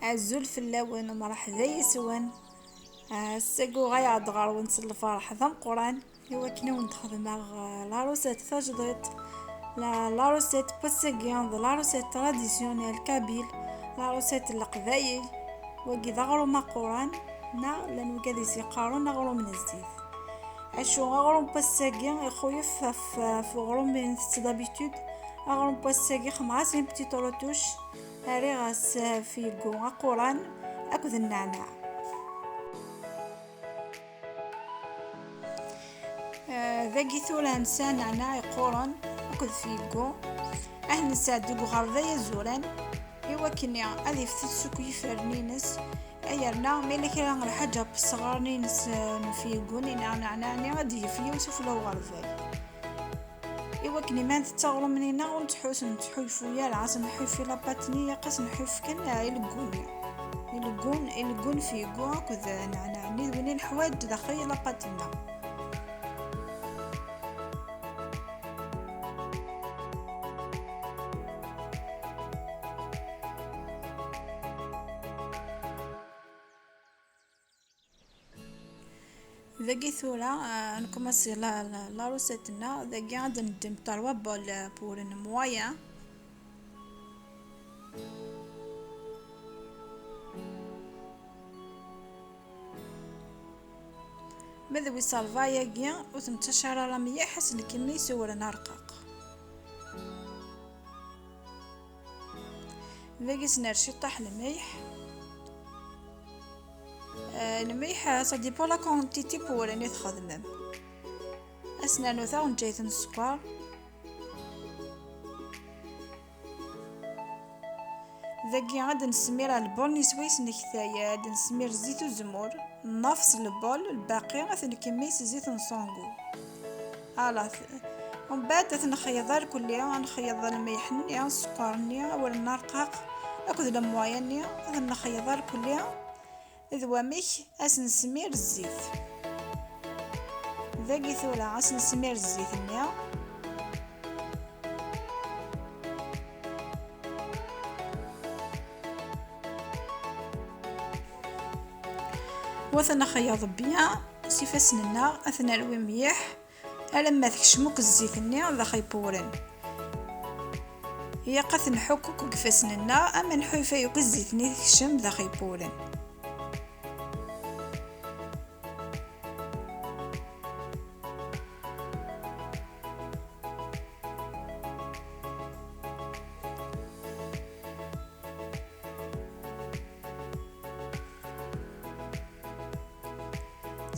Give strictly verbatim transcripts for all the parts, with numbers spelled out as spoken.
Azul fell-awen, mṛeḥba yes-wen. Ass-agi uɣaleɣ-d ɣer-wen s lferḥ d ameqqran, i wakken i wen-d-xedmeɣ, eh, la recette tajdiṭ, la, la recette n wass-agi, d la recette traditionnelle kabyle, la recette n Leqbayel. Wagi d aɣrum aquran, neɣ llan wigad i s-yeqqaren aɣrum n zzit. Acu, aɣrum n wass-agi ixuyef ɣef, ɣef uɣrum i ntett d'habitude. Aɣrum n wass-agi xemɣ-as une petite retouche, rriɣ-as, eh, fiyeggu aquran akked nneɛneɛ. Eh, dagi tura nesɛa nneɛneɛ iqquren akked fiyeggu. Ad nesɛeddi deg uɣerbay azuran, i wakken ad iftet seg yiferren-ines, yerna ma yella kra n lḥaǧa n yisɣaren-ines, eh, n fiyeggu-nni neɣ nneɛneɛ-nni, ad d-yef yiwet ufella uɣerbay. I wakken ma ntett aɣrum-nni neɣ ur nettḥus-, nettḥuyfu ara, ɣas nḥuyf i la pâte-nni, ilaq ad s-nḥuyf kan, eh, i leggu-nni. I leggu-n, i leggu n fiyeggu akked nneɛneɛ-nni d win i neḥwaǧ daxel la pâte-nneɣ. Dagi tura, ah, nkumaṣi la, la, la recette-nneɣ. Dagi ad d-neddem trois bols, ah, pour une moyenne. Ma d wis ṛebɛa-agi, ur t-nettac ara mliḥ, ad s-nkemmel s uwren arqaq. Dagi s-nerr ciṭṭaḥ lmelḥ. Euh, lmelḥ, ça dépend la quantité n wawren i txedmem. Ad s-nernu taɣenǧayt n sskeṛ. Dagi ad d-nesmir lbul-nni swayes nektay, ad d-nesmir zzit uzemmur, nafṣ lbul, lbaqi ad t-nkemmel s zzit n ṣangu. Ala, t-, umbeɛd ad t-nxeyyeḍ arkelli, ad nxeyyeḍ lmelḥ-nni, sskeṛ-nni, awren arqaq, akked lemwayi-nni, ad nxeyyeḍ arkelli. D wamek ad s-nesmir zzit. Dagi tura ad s-nesmir zzit-nni. Wa ad t-nxeyyeḍ bien s ifassen-nneɣ, ad t-nerwi mliḥ. Alamma tekcem akk zzit-nni daxel n wawren. Ilaq ad t-nḥukk akk deg ifassen-nneɣ, ama nḥulfa yakk zzit-nni tekcem daxel n wawren.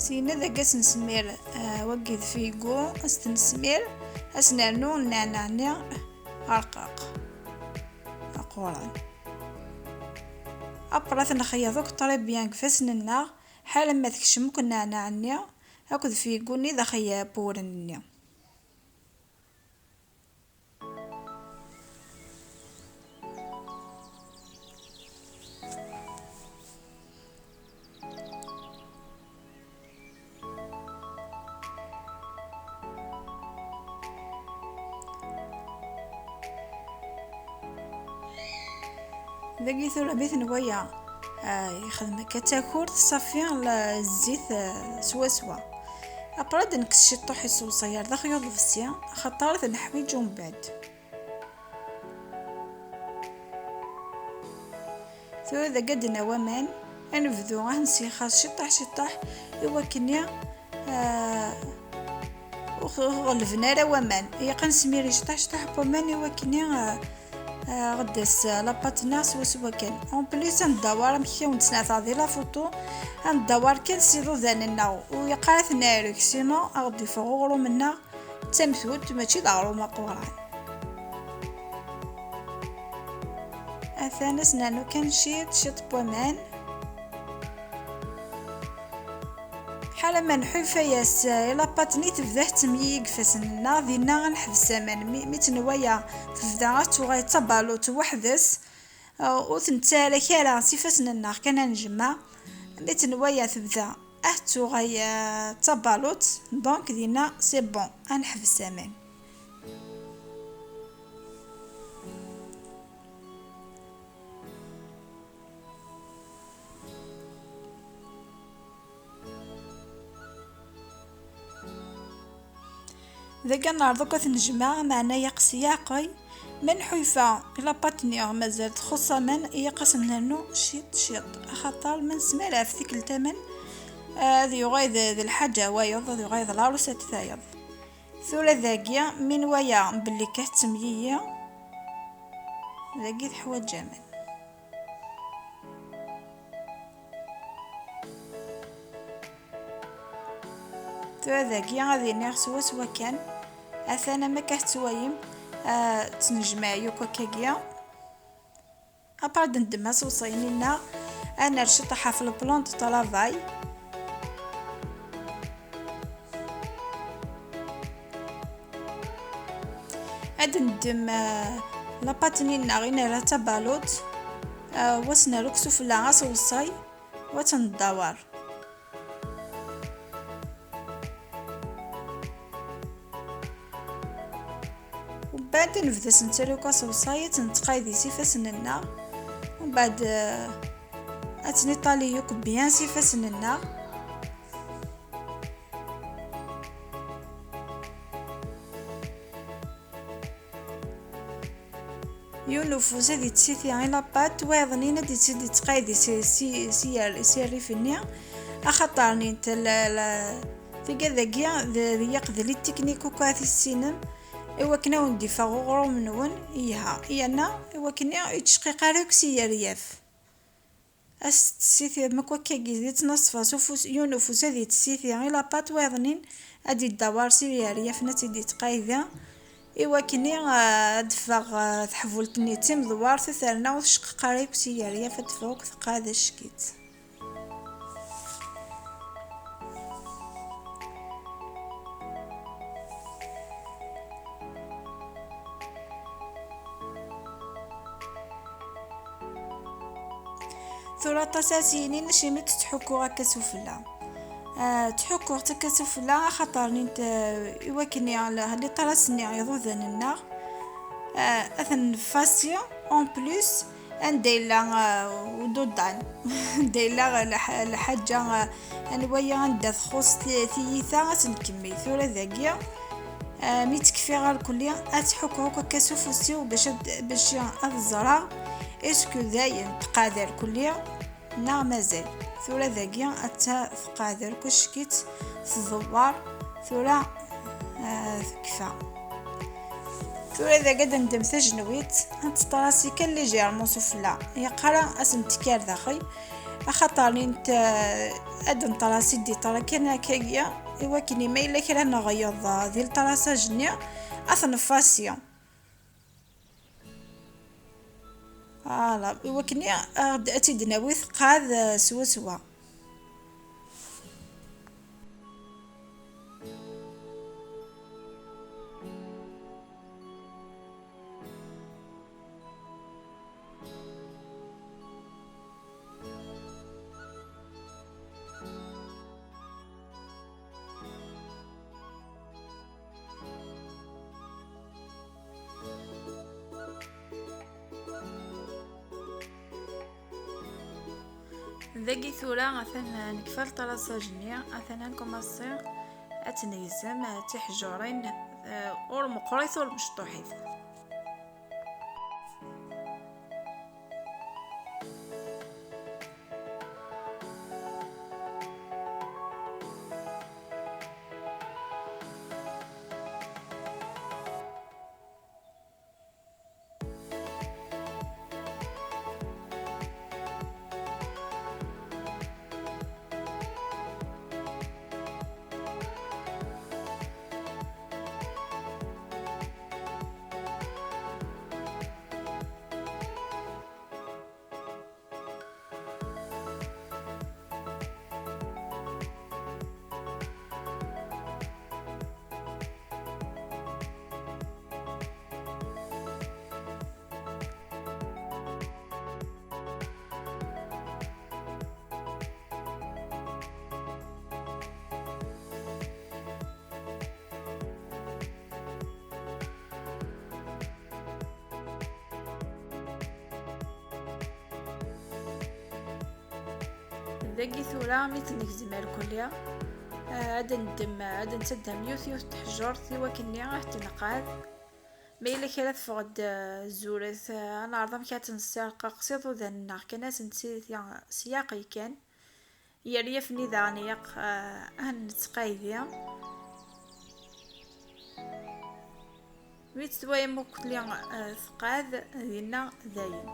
Syin ad as-nesmir, ah, wagi d fiyeggu, ad s-t-nesmir, ad s-nernu nneɛneɛ-nni arqaq, aquran. Après ad t-nxeyyeḍ akk très bien deg ifassen-nneɣ, ḥala ma tekcem akk nneɛneɛ-nni akked fiyeggu-nni daxel n wawren-nni. Dagi tura mi tenwa ya, ah, yexdem akka d takurt, ṣafi la zzit, ah, swaswa. Après ad nekkes ciṭṭuḥ iṣewṣay ar daxel uḍebsi, axaṭer ad t-neḥwiǧ umbeɛd. Tura dagi ad d-nawi aman, ad nebdu ad nessixer ciṭṭaḥ ciṭṭaḥ i wakken, ah, ur ɣ-, ur ɣellben ara waman. Ilaq ad nesmiri ciṭṭaḥ ciṭṭaḥ n waman i wakken, ah, ah, ɣ-d-tas la pâte-nneɣ swaswa kan. En plus ad neddawar amek i wen-d-sneɛteɣ di la photo, ad neddawar kan s iḍudan-nneɣ, ur ilaq ara ad t-nerreg, sinon ad ɣ-d-iffeɣ uɣrum-nneɣ d tamtunt, mačči d aɣrum aquran. Atan ad s-nernu kan ciṭ, ciṭ n waman. Ḥala ma nḥulfa-yas, eh, i la pâte-nni tebda tettemyiyi deg ifassen-nneɣ, dinna ad neḥbes aman. Mi, mi tenwa ya tebda ad tuɣal d tabalut weḥd-s, eh, ur t-nettarra ara s ifassen-nneɣ kan ad nejmeɛ. Mi tenwa ya tebda ad tuɣal, eh, d tabalut, donc dinna c'est bon, ad neḥbes aman. Dagi ad neɛreḍ akk ad t-nejmeɛ, meɛna yaqes yeɛqel. Ma nḥulfa i la pâte-nni mazal txuṣṣ aman, ilaq ad s-nernu ciṭ ciṭ, axaṭer ma nesmar ɣef tikkelt aman, ad yuɣal d, d lḥaǧa wayeḍ, ad yuɣal d larusat tayeḍ. Tura dagi, mi nwala belli kan tettemyiyi, dagi teḥwaǧ aman. Tura dagi ad iniɣ swaswa kan, atan am akka tettwalim, ah, ttnejmaɛ yakk akkagi. Après ad ndem aseḍsay-nni-nneɣ, ad nerr ciṭuḥ ɣef le plan de travail. Ad ndem, ah, la pâte-nni-nneɣ i nerra d tabaluṭ, ah, wa s-nerr akk sufella aseḍsay, wa tt-ndawar. Umbeɛd ad nebda s nettali akk aseḍsay, ad tt-nettqaydi s ifassen-nneɣ. Umbeɛd, eh, ad tt-niṭali yakk bien s ifassen-nneɣ. Yiwen ufus ad yettcetki i la pâte, wayeḍ-nni ad tt-id-yettqaydi si, si, si yir-, si rrif-nni, axaṭer nint la, la, tigad-agi d, d yaqdel i tiknik akk ad tissinem, i wakken ad wen-d-iffeɣ uɣrum-nwen, iha, yerna i wakken ur yettceqqiq ara akk si yeryaf. Ad s-tessitirem akk akkagi di tnaṣfa s ufus, yiwen ufus ad yettessiti i la pâte, wayeḍ-nni ad d-idawar si yeryaf-nni ad tt-id-yettqaydi, i wakken, ah, ad d-teffeɣ, ah, teḥbult-nni d timdewwert, terna ur tceqqiq ara akk si yeryaf, ad d-teffeɣ akk teqqar d ack-itt. Tura aṭas ara s-yinin acimi ttḥukkuɣ akka sufella. Ah, ttḥukkuɣ-tt akka sufella axaṭer nint, ah, i wakken i, la, les traces-nni iḍudan-nneɣ, ah, ad ten-neffaṣi en plus anda yella, ah, ududan, anda yella lḥ-, lḥaǧa, ah, anwa-yi anda txuṣ ti-, tiyita, ad tt-nkemmel. Tura dagi, ah, mi tt-kfiɣ irkelli, ad tt-ḥukkuɣ akk akka s ufus-iw bac ad, bac ad ẓreɣ est-ce que dayen teqɛed irkelli neɣ mazal. Tura dagi atta teqɛed irkelli, ack-itt, tdewwar. Tura, ah, tekfa. Tura dagi ad ndem tajenwiṭ, ad teṭrasi kan légèrement sufella, ilaq ara ad s-nettekki ar daxel, axaṭer nint, ah, ad neṭrasi des traces kan akkagi, i wakken ma yella kra n leɣyuḍ, ah, di le traçage-nni, ad t-neffaṣi. Voilà, i wakken ad, ad tt-id-nawi teqɛed, ah, swaswa. Dagi tura atan nekfa le traçage-nni, atan ad nkumaṣi ad tt-negzem, eh, tiḥjurin, eh, ur meqqrit ur mecṭuḥit. Dagi tura mi tt-negzem irkelli, Eh, ad neddem, ad nettaddam yiwet yiwet n teḥjurt i wakken-nni ad t-nqad. Ma yella kra teffeɣ-d, eh, zuret, eh, ad neɛreḍ amek ad tt-nessirqeq s iḍudan-nneɣ kan, ad tent-nsiwel sya kan. Yerra-yaɣ-d daɣen, eh, ad nettqaydi. Mi tt-twalam akk tli, eh, tqad, dinna dayen.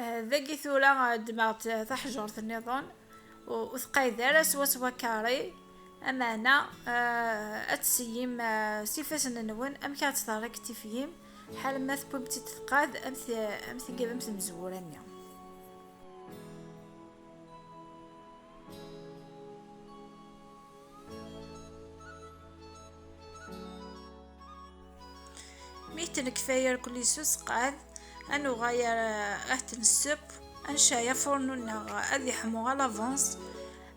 Eh, dagi tura, eh, ddmeɣ-d taḥjurt nniḍen, u-, ur teqqayed ara swaswa carré, ameɛna, eh, ad tseyyim, eh, s ifassen-nwen amek ad tt-terrektifyim, ḥal ma tewwim-tt-id tqad am t-, am tigabamt n tzewwura-nni. Mi t-nekfa irkelli s usqad, ad nuɣal ar, ad t-nesseww, ad necɛel afurnu-nneɣ ad yeḥmu à l'avance.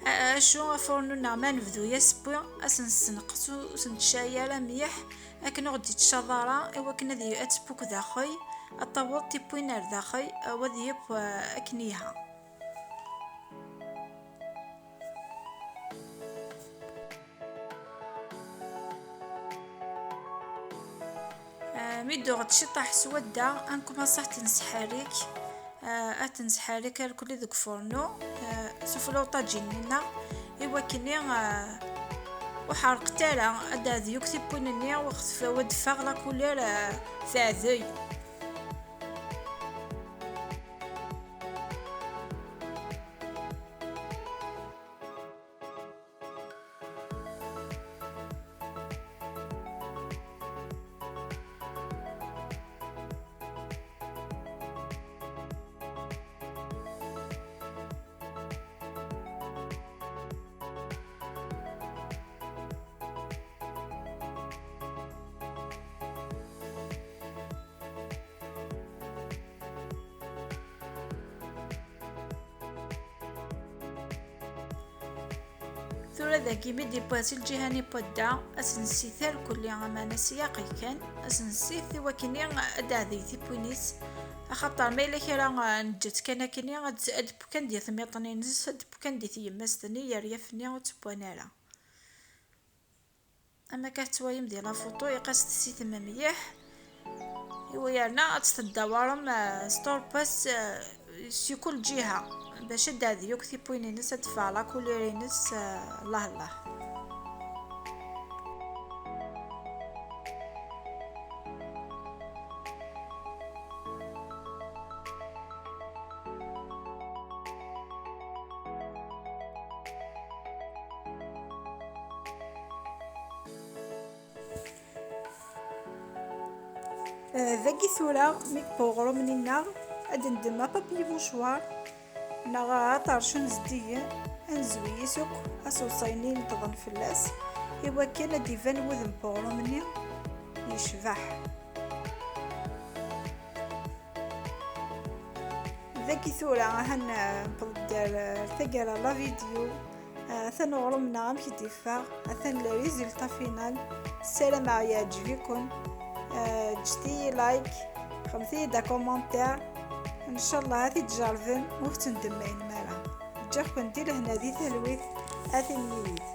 A-, acu afurnu-nneɣ ma nebdu-yas wwi, ad s-nessenqes, ur s-nettcali ara mliḥ, akken ur ɣ-d-yettcaḍ ara, i wakken ad y-, ad teww daxel, ad taweḍ tiwwin ar daxel, u ad yeww, eh, akken yelha. Ah, mi d-tuɣ-d ciṭṭaḥ swadda, ad nkumaṣ ad t-nesḥerrik, ah, ad t-nesḥerrik irkelli deg ufurnu, ah, s uflur ṭaǧin-nneɣ, i wakken, ah, ur ḥerqet ara, ad d-tɛeddi akk tiwwin-nni, u ad d-teffeɣ la couleur, ah, teɛdel. Tura dagi mi d-yewwa si lǧiha-nni n wadda, ad s-nessif irkelli, ameɛna s yaqi kan, ad s-nessif i wakken ad d-tɛeddi tiwwin-is, axaṭer ma yella kra, ah, neǧǧa-tt kan akkenni, ad, ad d-teww kan di tmiṭ-nni-ines, ad d-teww kan di tyemmazt-nni, yerra-yaɣ-d ur tt-wwan ara. Am akka tettwalim di la photo, iqas tessitem mliḥ. Iwa yerna ad tt-teddawarem, eh, s turpas, eh, si kul ǧiha, bac ad d-tɛeddi akk tiwwin-ines, ad d-teffeɣ la couleur-ines, eh, Allah Allah. Eh, dagi tura, mi yewwa uɣrum-nni-nneɣ, ad d-neddem apapyi mouchoir, neɣ aṭercun zeddigen, ad nezwi-yis akk aseḍsay-nni ineṭḍen fell-as, i wakken ad d-iban wudem n uɣrum-nni yecbeḥ. Dagi tura, ahan, eh, newweḍ-d ar, eh, taggara n la vidéo. Eh, atan uɣrum-nneɣ amek i d-yeffeɣ, atan le résultat final. Ssarameɣ yeɛǧeb-iken. Eh, ǧǧet-iyi like, xedmet-iyi-d akomantir. Ncallah ad t-id-tjerrbem, ur tettendemmayem ara. Ǧǧiɣ-ken di lehna di talwit, a tin yid-i.